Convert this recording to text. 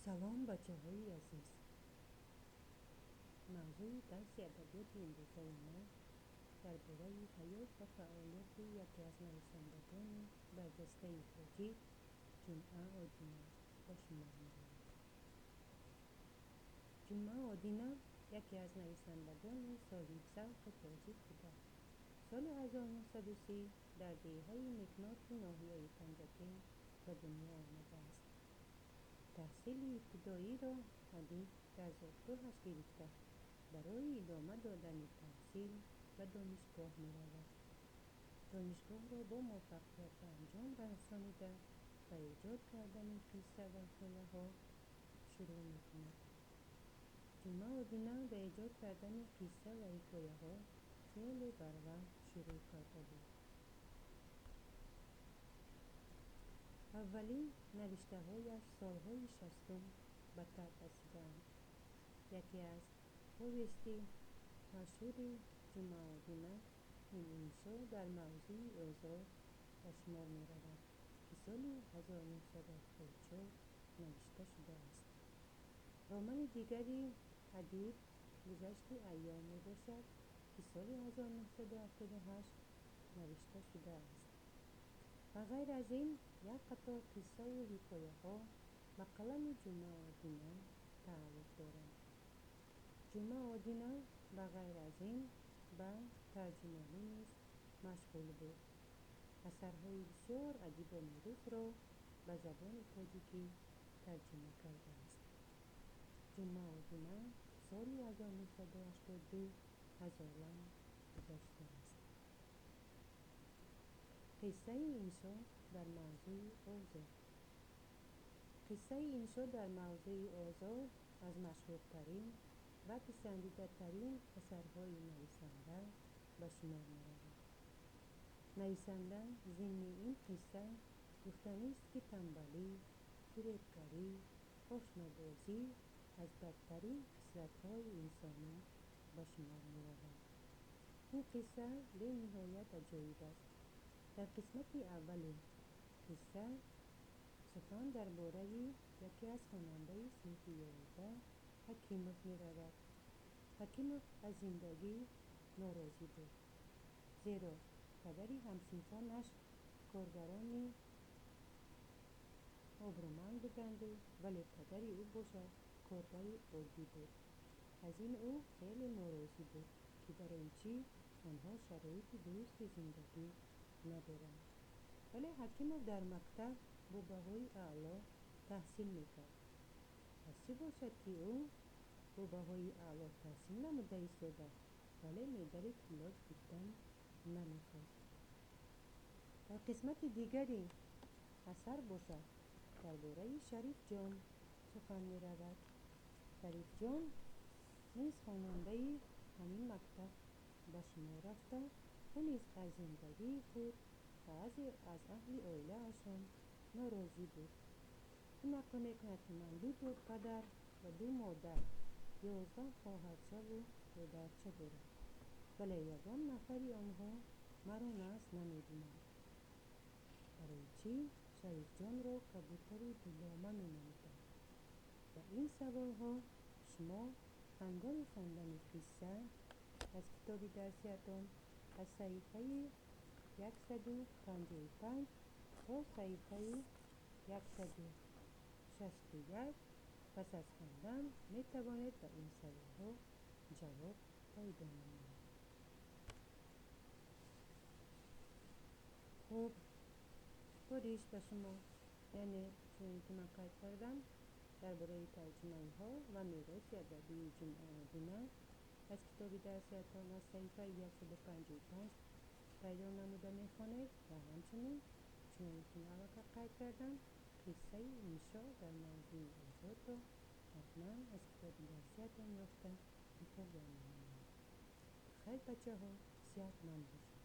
Салом, бачаҳои азиз! Мавзӯи дарси адабиёти имрӯзаи мо дар бораи ҳаёт ва фаъолияти яке аз нависандагони барҷастаи тоҷик Ҷумъа Одина ба шумор меравад. Ҷумъа Одина яке аз нависандагони соҳибзавқи тоҷик буда, соли 1930 дар деҳаи Некноки ноҳияи Панҷакент ба дунё омадааст. Таҳсили ибтидоиро адиб дар зодгоҳаш гирифта, барои идома додани таҳсил ба донишгоҳ меравад. Донишгоҳро бо муваффақият ба анҷом расонида, ба эҷод кардани қисса ва ҳикояҳо шурӯъ мекунад. Ҷумъа Одина ба эҷод кардани қисса ва ҳикояҳо хеле барвақт шурӯъ карда буд. Аввалин навиштаҳояш солҳои 60-ум ба таб расидаанд. Яке аз повести машҳури Ҷумъа Одина ин иншо дар мавзӯи озор ба шумор меравад, ки соли 1974 навишта шудааст. Романи дигари адиб «Гузашти айём» мебошад, ки соли 1978 навишта шудааст. Ба ғайр аз ин, як қатор қиссаву ҳикояҳо ба қалами Ҷумъа Одина тааллуқ доранд. Ҷумъа Одина ба ғайр аз ин ба тарҷумонӣ низ машғул буд. Асарҳои бисёр адибони русро ба забони тоҷикӣ тарҷума кардааст. Ҷумъа Одина соли 1982 аз олам гузаштааст. Қиссаи иншо дар мавзӯи озор. Қиссаи иншо дар мавзӯи озор аз машҳуртарин ва писандидатарин асарҳои нависанда ба шумор меравад. Нависанда зимни ин қисса гуфтанист, ки тамбалӣ, фиребгарӣ, ошнобозӣ аз бадтарин хислатҳои инсонӣ ба шумор мераванд. Ин қисса бениҳоят аҷоиб аст. Дар қисмати аввали қисса сухан дар бораи яке аз хонандаи синфи 11 Ҳакимов меравад. Ҳакимов аз зиндагӣ норозӣ буд, зеро падари ҳамсинфонаш коргарони обрӯманд буданду, вале падари ӯ бошад коргари оддӣ буд. Аз ин ӯ хеле норозӣ буд, ки барои чӣ онҳо шароити дурусти зиндагӣ надоранд. Вале Ҳакимов дар мактаб бо баҳои аъло таҳсил мекард. Пас чӣ бошад, ки ӯ бо баҳои аъло таҳсил намуда истода, вале медали тилло гирифтан намехост? Дар қисмати дигари асар бошад дар бораи Шарифҷон сухан меравад. Шарифҷон низ хонандаи ҳамин мактаб ба шумор рафта, ӯ низ аз зиндагии худ ва аз аҳли оилаашон норозӣ буд. Ӯ нақл мекунад, ки ман ду падар ва ду модар, 11 хоҳарчаву додарча дорам, вале ягон нафари онҳо маро нағз намебинанд. Барои чӣ Шарифҷонро кабутари дудома меномиданд? Ба ин саволҳо шумо ҳангоми хондани қисса аз китоби дарсиятон аз саҳифаи 155 то саҳифаи 161 пас аз хондан метавонед ба ин саволҳо ҷавоб пайдо намоед. Хуб, супориш ба шумо, яъне чуноне ки ман қайд кардам, дар бораи тарҷумаи ҳол ва мероси адабии Ҷумъа Одина аз китоби дарсиятон аз саҳифаи 155 пайдо намуда мехонед ва ҳамчунин, чуноне ки навака қайд кардам, қиссаи иншо дар мавзӯи озодро ҳатман аз китоби дарсиятон ёфта мутолиа менамоед. Хайр, бачаҳо, сиҳатманд бошед.